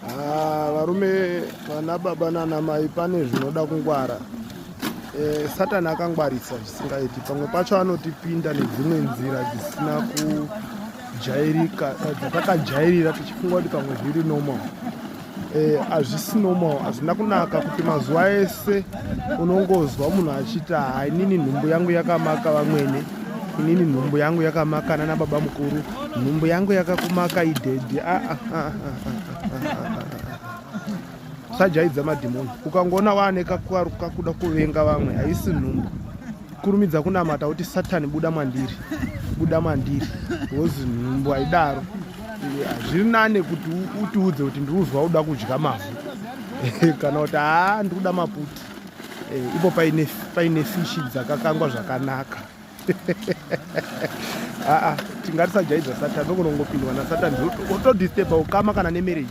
Ah, varume, vana baba nana mai, pane zvinoda kungwara. Satani akangwarisa zvisingaiti. Pamwe pacho anotipinda nedzimwe nzira dzisina kujairika, dzatakajairira tichifunga kuti pamwe zviri normal. Hazvisi normal, hazvina kunaka kuti mazuva ese unongozwa munhu achiti, "Ha, inini nhumbu yangu yakamaka vamwene, inini nhumbu yangu yakamaka nana baba mukuru, nhumbu yangu yakakumaka idaddy." Ah, ah, ah, ah, usajaidza madhimoni. Ukangoona waane kakuda kuvenga vamwe, haisi nhumbu. Kurumidza kunamata kuti, "Satani, buda mandiri, buda mandiri," because nhumbu haidaro. Zviri nane kuti utiudze kuti ndiri uda kudya mavhu kana kuti haa, ndiri kuda maputi, ipo paine fishi dzakakangwa zvakanaka. Aa, tingatisajaidza Satani. Okunongopindwa naSatani, otodisturba ukama kana nemarriage.